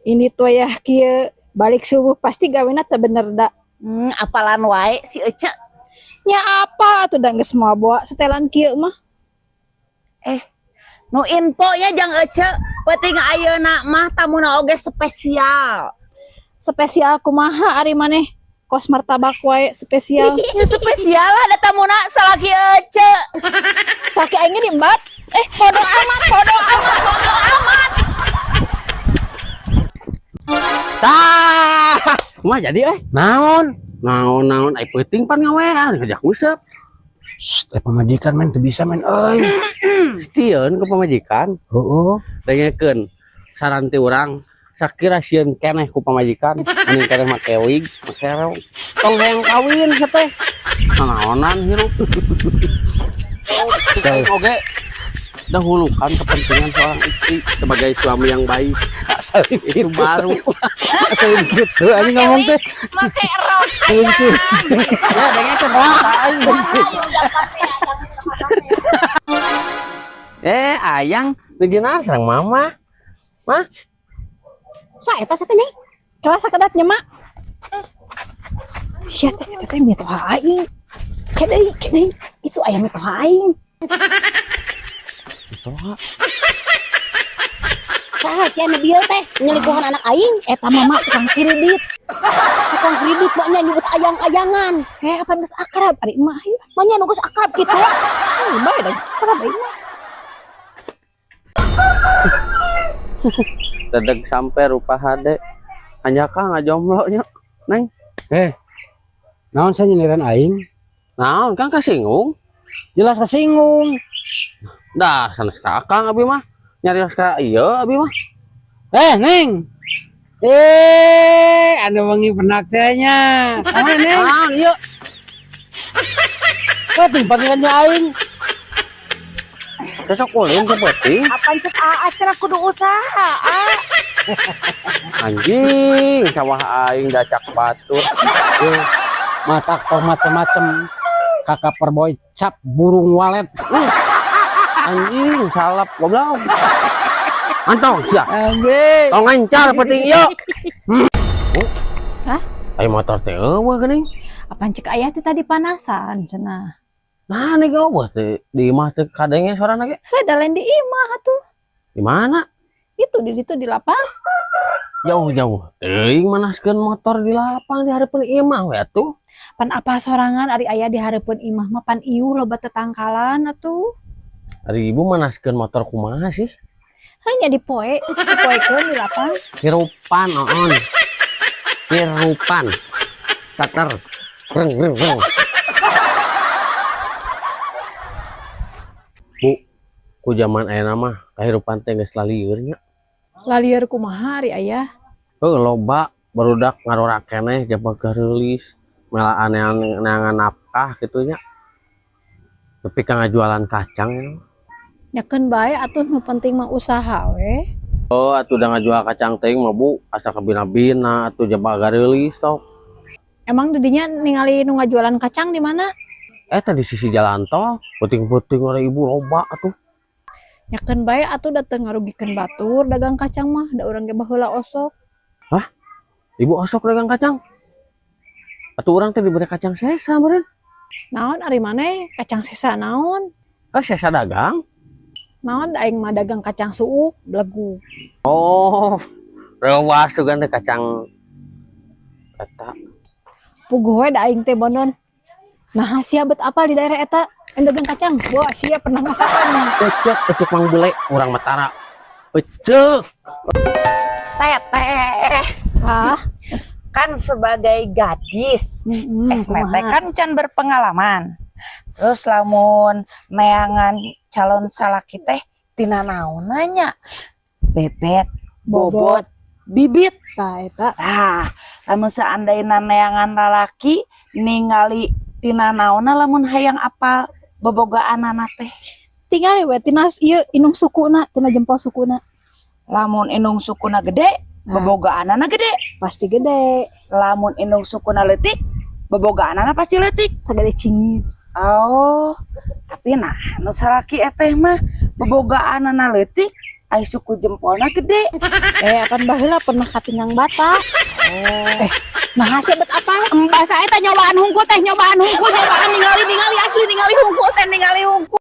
Ini tuh ya kieu balik subuh pasti gawena teu bener da. Apalan wae si Ece. Nya apa atuh da geus moal bawa setelan kieu mah. Nu info nya jang Ece, penting ayeuna mah tamuna oge spesial. Spesial kumaha ari maneh? Kos martabak wae spesial. Ya spesial lah da tamuna salaki Ece. Salaki aing ge diembat. Bodo amat, bodo amat, bodo amat. Tah, mah jadi eh. Naon? Naon naon ai peuting pan ngawean ngajak nguseup. Shh, pamajikan men teu bisa men euy. Sieun ke pamajikan. Heeh. Dengekeun saran ti urang sakira sieun keneh ku pamajikan, mending keneh make wig, make rok. Tong hayang kawin sia teh. Nanaonan hirup. Saya Oge dahulukan kepentingan seorang istri sebagai suami yang baik. Asal Itu baru. Asal gitu anjing ngomong teh. Make rok. Asal gitu. Ya dengekeun rasa aing. Ayang nuju naon sareng mama? Mah? Sa eta sa teh nyai? Kelas sakedap nya, Mak. Sia teh eta teh mitoha aing. Kedai, kedai. Itu ayam mitoha aing. Mitoha. Saha sia nu bieu teh nyelingkuhan anak aing? Eta mama tukang kredit. Tukang kredit mah nya nyebut ayang-ayangan. Apa geus akrab ari emak ayo. Mah nya nu geus akrab kitu. Bae da geus akrab ari emak. Dedeg sampai rupa hade. Hanjaka ngajomblo nya, Neng. Naon saya nyindiran aing? Naon Kang kasinggung? Jelas kasinggung. Dah sanes ka Akang abi mah. Nyarios ka ieu abi mah. Neng. Anu wengi penak teh nya. Kumaha, Neng? Naon ieu? Penting panggilannya aing. Besok ulin ke peuting. Apaan cek aa cenah kudu usaha, a. Anjing, sawah aing dacak batur. Matak tong macem-macem. Kakak perboy cap burung walet. Anjing, salap goblok. Antong sia. Anjing. Tong ngancar peuting ieu. Hah? Ayo motor teh eueuh geuning. Apaan cek ayah teh tadi panasan cenah. Nah, nih eueuh teh di imah teh kadenge sorana ge. Heh, da lain di imah atuh. Di mana? Itu di ditu di lapang. Jauh-jauh teuing manaskeun motor di lapang di hareupeun imah we atuh. Pan apa sorangan ari aya di hareupeun imah mah pan iuh loba tetangkalan atuh. Ari ibu manaskeun motor kumaha sih? Hanya dipoe, dipoekeun di lapang. Hirupan oon. Hirupan. Tater. Reng reng reng. Bu, ku zaman ayeuna mah kahirupan teh geus lalieur nya. Lalieur kumaha ari ayah? Heuh, loba barudak ngarorak keneh jaba gareulis, melaan neangan nafkah kitu nya. Tapi ka ngajualan kacang ya. Nyakeun bae atuh nu penting mah usaha we. Oh, atuh da ngajual kacang teuing mah Bu, asa kabina-bina atuh jaba gareulis sok. Emang didinya ningali nu ngajualan kacang di mana? Eta di sisi jalan tol, puting-puting ora ibu loba atuh. Nyakeun bae atuh da teu ngarugikeun batur dagang kacang mah, da urang ge baheula osok. Hah? Ibu osok dagang kacang? Atuh urang teh diberi kacang sesa meureun. Naon ari maneh kacang sesa naon? Sesa dagang? Naon da aing mah dagang kacang suuk belegu. Oh, reuas sugan teh kacang eta. Puguh we da aing teh bondon. Nah, sia bet apal di daerah eta yang dagang kacang. Wah, sia pernah masakan. Ecek, ecek mang bule urang Matara. Ecek. Teteh. Hah? Kan sebagai gadis, SMT kan can berpengalaman. Terus lamun neangan calon salaki teh tina naon nanya? Bebet, bobot, bibit. Tah eta. Tah, lamun seandaina neangan lalaki ningali tina naonna lamun hayang apal bobogaanana teh? Tingali we tina ieu indung sukuna, tina jempol sukuna. Lamun indung sukuna gede, bobogaanana gede. Pasti gede. Lamun indung sukuna leutik, bobogaanana pasti leutik. Sagede cingit. Oh, tapi nah nu salaki eteh mah bobogaanana leutik, Ai suku jempolna gede. Eh, apan baheula pernah katinggang bata. Oh. Eh, nah sia bet apal? Bahasa eta nyobaan hungkul teh, nyobaan hungkul, nyobaan ningali ningali asli ningali hungkul teh, ningali hungkul.